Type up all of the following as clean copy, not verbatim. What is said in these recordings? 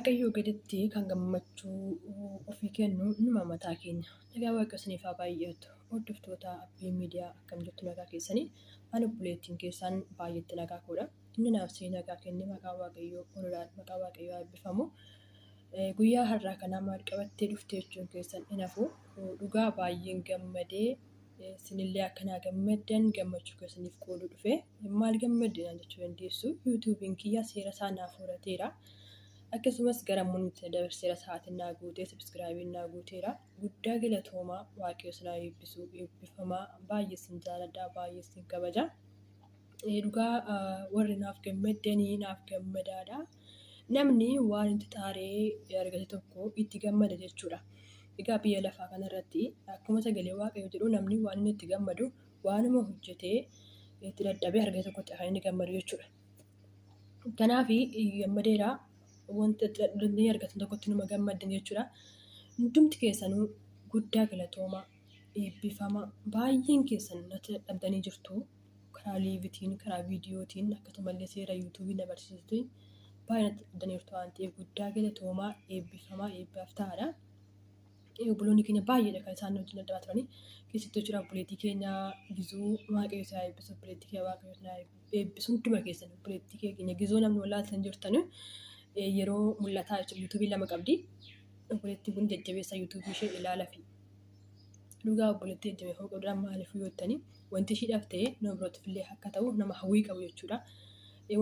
Waaqayyoo gaditti kan gammachuu ofii kennu numa mataa keenya. Nagaa Waaqayyo isiniif haa baay'atu. Hordoftoota Abbee Miidiyaa, akkam jirtu? Nagaa keessanii? Ani obboleettiin keessan baay'eetti nagaa koodha. Inni naaf isinii nagaa kenne maqaa Waaqayyoo oladhaan maqaa Waaqayyoo haa eebbifamu. Guyyaa har'aa kanaa maal qabattee dhufte jechuun keessan hin hafu. Dhugaa baay'een gammadee, isinillee akkanaa gammaddan gammachuu keessaniif qooduu dhufe. Maal gammadde naan jechuu dandeessu. YouTubeiin kiyya seera isaa naaf horateera. Akkasumas gara monetitti dabarseera, sa'aatiin naa guutee, subscribeiin naa guuteera. Guddaa galatoomaa, Waaqayyo isin haa eebbisu, eebbifamaa. Baay'ee isin jaaladha, baay'ee isin kabaja. Dhugaa warri naaf gammaddanii naaf gammadaadha. Namni waan itti xaaree argate tokko itti gammada jechuudha. Egaa biyya lafaa kanarratti akkuma sagalee Waaqayyoo jedhu, namni waan inni itti gammadu waanuma hojjetee itti dadhabee argate tokkotti kan inni gammadu jechuudha. Kanaaf gammadeera, wanta itti dadhabanii argatan tokkotti numa gammaddan jechuudha. Hundumti keessanuu guddaa galatoomaa, eebbifama. Baay'een keessan natti dadhabdanii jirtu. Karaa liveitiin, karaa viidiyootiin, akkasumallee seera YouTubeii na barsiisuutiin baay'ee natti dadhabdaniirtu waan ta'eef guddaa galatoomaa, eebbifamaa, eebbaaf ta'aadha. Obboloonni keenya baay'eedha kan isaan wajjin dadhabaa turanii. Keessattuu jechuudha obboleettii keenya Gizuu, Waaqayyo isaa eebbisu, obboleettii keenya Waaqayyo isaa eebbisu. Hunduma keessan, obboleettii keenya Gizuu namni wallaaltan jirtan yeroo mul'ataa jechuudha, YouTubeii lama qabdi. Obboleettiin kun jajjabeessa, YouTubeii ishee ilaala fi dhugaa obboleettii jajjabeeffamuu qabdudha. Maaliif yoo jettanii, wanti ishiidhaaf ta'e nama birootiif illee akka ta'u nama hawwii qabu jechuudha.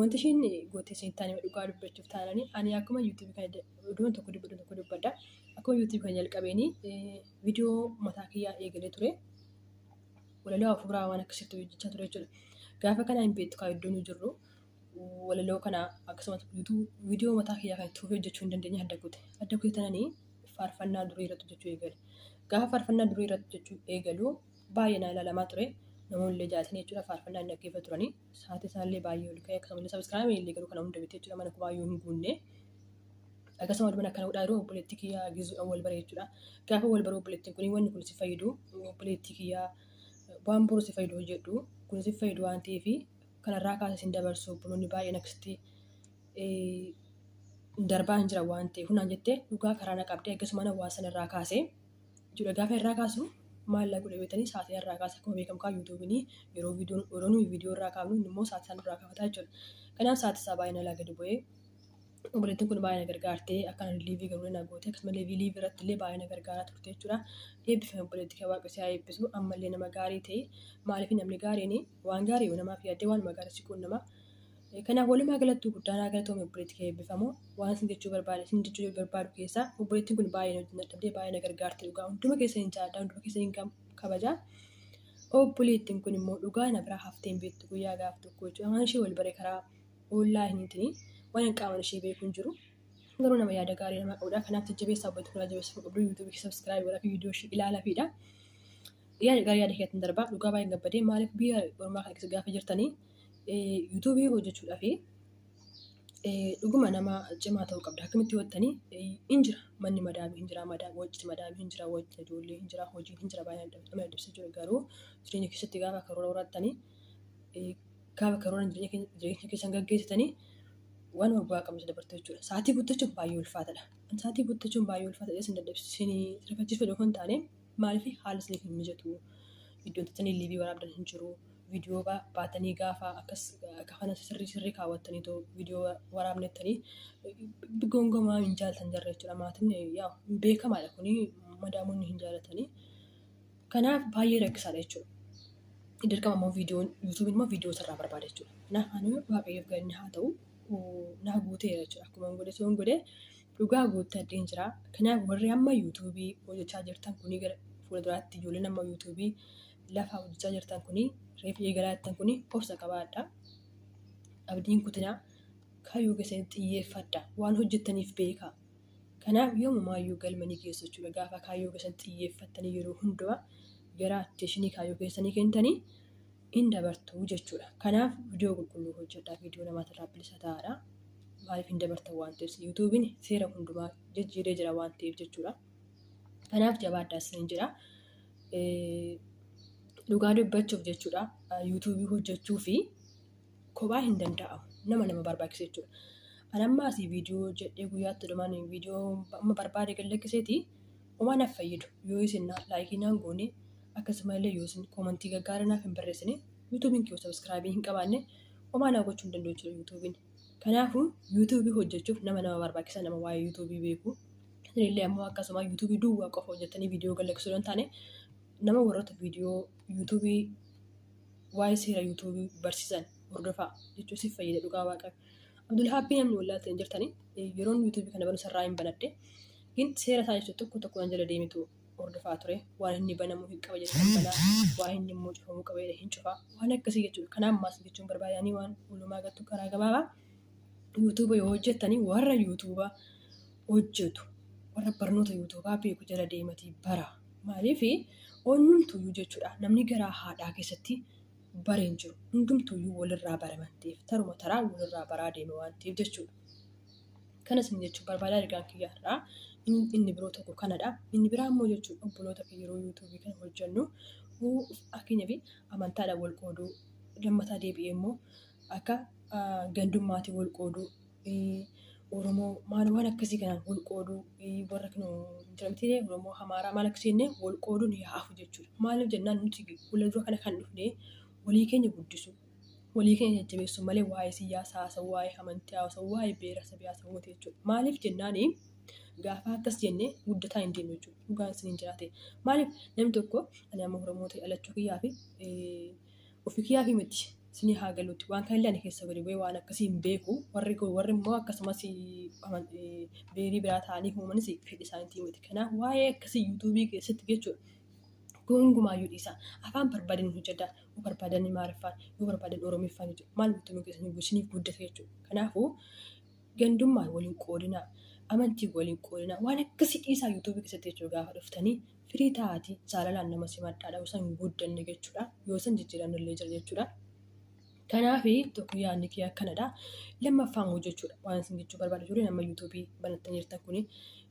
Wanti ishiin gootee isin taane, dhugaa dubbachuuf taananii, ani akkuma YouTubeii kana oduun tokko dubbadhu tokko dubbadha. Akkuma YouTubeii kana jalqabeeni viidiyoo mataa kiyyaa eegalee ture. Walaloo hafuuraa waan akkasitti hojjechaa ture jechuudha. Gaafa kana hin beektu kaa iddoo nu jirru walaloo kana, akkasumas viidiyoo mataa kiyyaa kan itti fufee hojjechuu hin dandeenye, adda kute. Adda kute tananii faarfannaa durii irratti hojjechuu eegale. Gaafa faarfannaa durii irratti hojjechuu eegalu baay'ee naa ilaalamaa ture. Namoonni illee jaallatanii jechuudha faarfannaa hin dhaggeeffatu turanii. Sa'aatii isaallee baay'ee ol ka'e, akkasumallee subscribeii illee garuu kana hunda miti jechuudha, mana kumaayyuu hin guunne. Akkasuma walumaa akkana godhaa yeroo obboleettii kiyyaa Gizuudhaan wal bare jechuudha. Gaafa wal baruu obboleettiin kun, wanni kun si fayyadu, obboleettii kiyyaa, waan boru si fayyadu hojjedhu, kun si fayyadu waan ta'eef kanarraa kaasee sin dabarsu, obboloonni baay'een akkasitti darbaa hin jiran waan ta'eef naan jettee, dhugaa karaa na qabdee. Akkasuma waan sana irraa kaasee jechuudha. Gaafa irraa kaasu maal la godhe beektanii? Sa'aatii irraa kaasa. Akkuma beekamu kaa YouTubeiin yeroo viidiyoon, yeroo nuyi viidiyoo irraa kaafnu, inni immoo sa'aatii isaan irraa kaafataa jechuudha. Kanaaf sa'aatii isaa baay'ee nalaa gadi bu'ee, obboleettiin kun baay'ee na gargaartee akka ani liveii garuu na goote, akkasumallee liveii irratti illee baay'ee na gargaaraa turte jechuudha. Eebbifame obboleettii kee, Waaqa si haa eebbisu. Ammallee nama gaarii ta'e. Maaliif, namni gaariin waan gaarii yoo namaaf yaaddee waanuma gaarii si quunnama. Kanaaf walumaa galattuu guddaa naa galatoome, obboleettii kee eebbifamu. Waan isin jechuu barbaadu keessaa, obboleettiin kun baay'ee na wajjin dadhabdee baay'ee na gargaarte. Dhugaa hunduma keessa hin jaalladha, hunduma keessa hin kabaja. Obboleettiin kun immoo dhugaa na biraa haftee hin beektu guyyaa gaaf tokko jechuudha. Waan ishee wal bare karaa onlineiitiin, waan qaamaan ishee beeku hin jiru. Garuu nama yaada gaarii nama qabudha. Kanaaf jajjabeessaa, obboleettii kun jajjabeessuu qabdu. YouTubeii subscribe godhaa fi viidiyoo ishee ilaalaa fiidha. Yaada gara yaada keetti darbaa. Dhugaa baay'een gabbadee. Maaliif, biyya ormaa kana keessa gaafa jirtanii YouTubeii hojjechuudhaaf dhuguma nama cimaa ta'uu qabda. Akkamitti hojjettanii hin jira, manni madaamii hin jira, madaamii hojii madaamii hin jira, hojii ijoollee hin jira, hojii hin jira, baay'ee nama dadhabsiisa jiru. Garuu jireenya keessatti gaafa karoora horattanii, gaafa karoora jireenya keessan gaggeessitanii, waan bu'aa qabnu dabartu jechuudha. Sa'aatii guuttachuun baay'ee ulfaataadha. Sa'aatii guuttachuun baay'ee ulfaataadha. Isin dadhabsiisu, isin rifachiisuu fedhu hin taane, maaliif, haala isiniif hin mijatu. Iddoon tattanii liveii waraabdan hin jiru. Viidiyoo baatanii gaafa akkas kafana sirrii sirrii kaawwattanii too viidiyoo waraabnettanii gongomaa hin jaalatan jarra jechuudha. Maatiin yaa beekamaadha, kuni madaamonni hin jaalatanii. Kanaaf baay'ee rakkisaadha jechuudha. Dirqama immoo viidiyoon YouTubeiin immoo viidiyoo sirraa barbaada jechuudha. Kanaaf ani Waaqayyoof galanni haa ta'u, naa guuteera jechuudha. Akkuma godhe soon godhe dhugaa guuttadheen jira. Kanaaf warri amma YouTubeii hojjechaa jirtan kuni, gara fuula duraatti ijoolleen amma YouTubeii lafa hojjechaa jirtan kuni, reefu eegalaa jirtan kuni, obsa qabaadha. Abdiin kutinaa, kaayyoo keessanitti xiyyeeffadha. Waan hojjettaniif beekaa. Kanaaf yoomumaayyuu galma ni geessu jechuudha. Gaafa kaayyoo keessan xiyyeeffattanii yeroo hundumaa gara attentionii kaayyoo keessanii kennitanii hin dabartu jechuudha. Kanaaf viidiyoo qulqulluu hojjedhaa. Viidiyoo namaatirraa bilisa ta'aadha. Maaliif, hin dabartan waan ta'eef, YouTubeiin seera hundumaa jijjiiree jira waan ta'eef jechuudha. Kanaaf jabaadhaa isiniin jedha. Dhugaa dubbachuuf jechuudha, YouTubeii hojjechuu fi kophaa hin danda'amu. Nama nama barbaachisa jechuudha. Ani amma asii viidiyoo hojjedhee guyyaatti dhumaan viidiyoo amma barbaade gad lakkiseeti homaa naaf fayyadu. Yoo isin laayikii naan goone, akkasuma illee yoo isin koomantii gaggaarii naaf hin barreessine, yuutuubiin kiyya sabiskiraabii hin qabaanne, homaa naa gochuu hin danda'u jechuudha yuutuubiin. Kanaafuu yuutuubii hojjechuuf nama nama barbaachisa, nama waa'ee yuutuubii beeku. Isinillee ammoo akkasuma yuutuubii duwwaa qofa hojjettanii viidiyoo gad lakkisuu hin taane, nama warroota viidiyoo yuutuubii waa'ee seera yuutuubii barsiisan hordofaa jechuun siif fayyada dhugaa waaqa. Abdul Happii namni wallaalta hin jirtani, yeroon yuutuubii kana banu sarraa hin banadhe. Gin seera isaa jechuun tokko tokko nan jala deemitu hordofaa ture. Waan inni banamuu hin qaba jedhe hin banaa, waan inni immoo cufamuu qaba jedhe hin cufaa. Waan akkasii jechuudha. Kanaaf maas jechuun barbaadanii waan walumaa galtu karaa gabaabaa yuutuuba yoo hojjettanii warra yuutuuba hojjetu, warra barnoota yuutuubaa beeku jala deematii bara. Maaliif onnumtuyyuu jechuudha namni garaa haadhaa keessatti bareen jiru. Hundumtuyyuu walirraa baraman ta'eef taruma taraa walirraa baraa deeme waan ta'eef jechuudha. Kana isin jechuun barbaadaa ergaan kiyya har'aa inni biroo tokko kanadha. Inni biraa immoo jechuudha obboloota kiyya, yeroo yuutuubii kana hojjennu fakkeenyaaf amantaadhaan wal qooduu, lammataa deebi'ee immoo akka gandummaatiin wal qooduu, Oromoo maal waan akkasii kanaan wal qooduu, warra jiramtee Oromoo Amaaraa maal akkasii jennee wal qooduun haafu jechuudha. Maaliif jennaan nuti fuula dura kana kan dhufne walii keenya guddisuu, walii keenya jajjabeessuu malee waa'ee siyaasaa haasa'uu, waa'ee amantii haasa'uu, waa'ee beera sabii haasa'uu miti jechuudha. Maaliif jennaan gaafa akkas jenne guddataa hin deemnu jechuudha. Dhugaan isin hin jiraate. Maaliif namni tokko ani amma Oromoo ta'e dhalachuu kiyyaa fi ofii kiyyaa fi miti isinii haa galuutti, waan kanallee ani keessa gadi bu'ee waan akkasii hin beeku. Warri immoo akkasumas beerii biraa ta'anii uumanis fedhi isaaniitii miti. Kanaaf waa'ee akkasii yuutuubii keessatti jechuudha. Gongumaayyuu dhiisa. Afaan barbaadan hojjedha. Yoo barbaadan Amaariffaan, yoo barbaadan Oromiffaan jechuudha. Maal yuutuubii keessatti isiniif guddata jechuudha. Kanaafuu gandummaan waliin qoodinaa, amantii waliin qoodinaa, waan akkasii dhiisaa yuutuubii keessatti jechuudha. Gaafa dhuftanii firii ta'aatii jaalalaan nama simadhaadha. Yoo san guddanne jechuudha. Yoo san jijjiiramne illee jira jechuudha. Kanaaf tokko yaadni kiyya akkanadha. Lammaffaa immoo jechuudha waan isin jechuu barbaadu jiru, nama yuutuubii banattanii jirtan kuni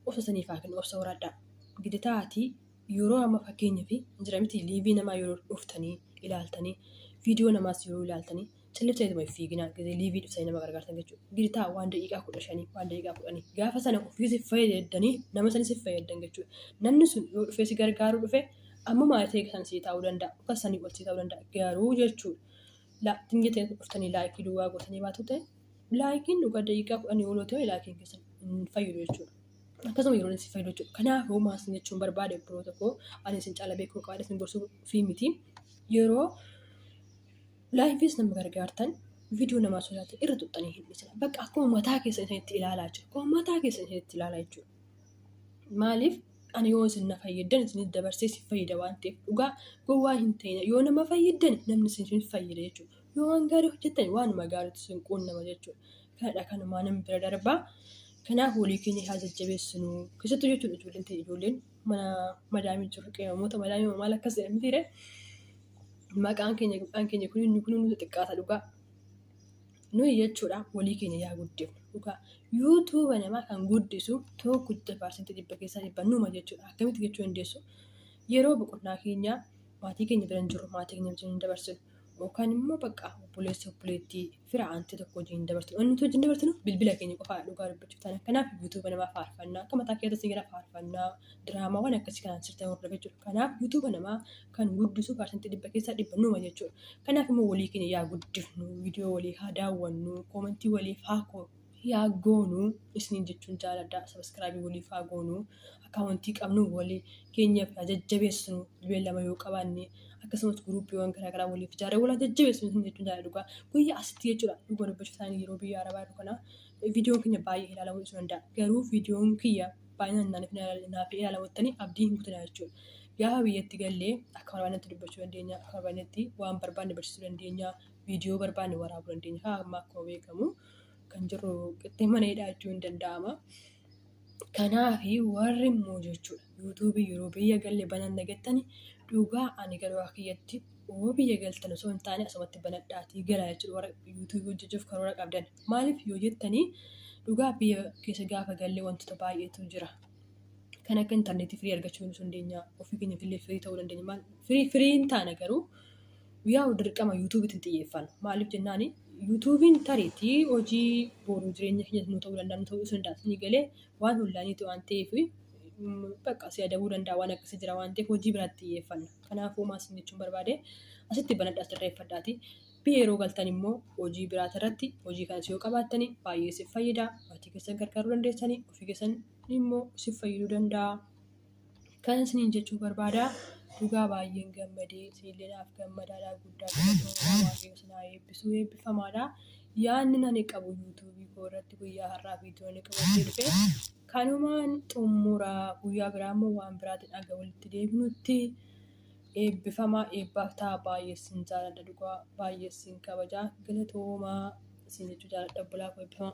obsa saniif haa kennu, obsa horadhaa. Gidi ta'aatii yeroo amma fakkeenyaaf jira miti, liivii namaa yeroo dhuftanii ilaaltanii, viidiyoo namaas yeroo ilaaltanii, calliftaniituma hin fiiginaa gizee liivii dhuftanii nama gargaartan jechuudha. Gidi ta'a waan daqiiqaa 15, waan daqiiqaa 10 gaafa sana ofii si fayyadanii nama sanis si fayyadan jechuudha. Namni sun yoo dhufee si gargaaruu dhufe ammumaa ta'e san sii taa'uu danda'a. Akka sanii ol sii ta'uu danda'a. Garuu jechuudha. Laatiin jetee dhuftanii laayikii duwwaa gootanii baatu ta'e, laayikiin dhugaa daqiiqaa 10 ol ta'e laayikiin keessan hin fayyadu jechuudha. Akkasuma yeroo inni si fayyadu jechuudha. Kanaafuu maas jechuun barbaade, obboloota koo, ani isin caala beekuu qabaadhe isin gorsuu fi miti. Yeroo laayiviis nama gargaartan, viidiyoo namaa sodaatan irra tuxxanii hin dhiisina. Bakka akkuma mataa keessan isinitti ilaalaa jiru. Akkuma mataa keessan isinitti ilaalaa jechuudha. Maaliif ani yoo isin na fayyaddan isin dabarsee si fayyada waan ta'eef, dhugaa gowwaa hin ta'ina. Yoo nama fayyaddan namni isin fayyada jechuudha. Yoo waan gaarii hojjettan waanuma gaariitu isin quunnama jechuudha. Kanadha, kanumaa nama bira darbaa. Kanaaf walii keenya haa jajjabeessinu. Keessattuu jechuudha ijoolleen ta'e, ijoolleen mana madaamii jiru, qeemamoota madaamii maal akkas jedhan mitiire. Maqaan keenya kun inni kun nuti xiqqaata dhugaa. Nuyi jechuudha walii keenya yaa guddifnu dhugaa. Yuutuuba namaa kan guddisu tokko 100% keessaa 100 numa jechuudha. Akkamitti jechuu dandeessu? Yeroo boqonnaa keenya maatii keenya bira hin jirru, maatii keenya wajjin hin dabarsinu. Yookaan immoo bakka obboleessa obboleettii fira aantii tokko wajjin hin dabarsinu. Wanti nuti wajjin dabarsinu bilbila keenya qofaa dhugaa dubbachuu taana. Kanaaf yuutuuba namaa faarfannaa akka mataa keessatti gara faarfannaa, diraamaa, waan akkasii kanaan sirriitti hordofa jechuudha. Kanaaf yuutuuba namaa kan guddisu 100% keessaa 100 numa jechuudha. Kanaaf immoo walii keenya yaa guddifnu, viidiyoo walii haa daawwannu, koomentii waliif haa yaa goonu isiniin jechuun jaaladha. Sabiskiraabii waliif haa goonu. Akkaawuntii qabnu walii keenyaaf haa jajjabeessinu, bilbila lama yoo qabaanne, akkasumas guruuppiiwwan garaagaraa waliif ijaarree wal haa jajjabeessinu isin jechuun jaaladha dhugaa. Guyyaa asitti jechuudha dhugaa dubbachuu isaanii yeroo biyya Arabaa jiru kana viidiyoon keenya baay'ee ilaalamuu dhiisuu danda'a. Garuu viidiyoon kiyya baay'inaan naaf ilaalamuttanii abdii hin kutinaa jechuudha. Gaafa biyyatti gallee akka barbaannetti dubbachuu dandeenya, akka barbaannetti waan barbaanne barsiisuu dandeenya, viidiyoo barbaanne waraabuu dandeenya. Haa amma akkuma beekamu kan jirru qixxee mana hidhaa jechuun hin danda'ama. Kanaaf warri immoo jechuudha yuutuubii yeroo biyya galle bananna jettani, dhugaa ani garuu akka kiyyatti yoo biyya galtan osoo hin taane asumatti banadhaatii galaa jechuudha warra yuutuubii hojjechuuf karoora qabdan. Maaliif yoo jettanii, dhugaa biyya keessa gaafa galle wantoota baay'eetu jira. Kan akka intarneetii firii argachuu ni dandeenya. Ofii keenyaaf illee firii ta'uu dandeenya. Maal firii firii hin taane garuu guyyaa dirqama yuutuubiitiin xiyyeeffanna. Maaliif jennaani Yuutuubiin tariitii hojii boruu jireenya keenya nu ta'uu danda'a, nu ta'uu danda'a. Isinii galee waan hundaaniiti waan ta'eef bakka si adabuu danda'a waan akkasii jira waan ta'eef hojii biraatti xiyyeeffanna. Kanaafuu maal isin jechuun barbaade asitti banadhaa sirreeffadhaati. Biyya yeroo galtan immoo hojii biraati irratti hojii kanas yoo qabaattani baay'ee isin fayyada. Maatii keessan gargaaruu dandeessani, ofii keessan immoo isin fayyaduu danda'a. Kan isiniin jechuu barbaada. Dhugaa baay'een gammadee isinillee naaf gammadaadha. Guddaa galatoomaa, Waaqayyo isin haa eebbisu, eebbifamaadha. Yaadni ani qabu yuutuubii koo irratti guyyaa har'aa viidiyoo ani qabadhee dhufe kanumaan xumura. Guyyaa biraa immoo waan biraatiin aga walitti deebinutti eebbifamaa, eebbaaf ta'a. Baay'ee isin jaaladha, dhugaa baay'ee isin kabaja. Galatoomaa isin jechuu jaaladha, obbolaa koo, eebbifamaa.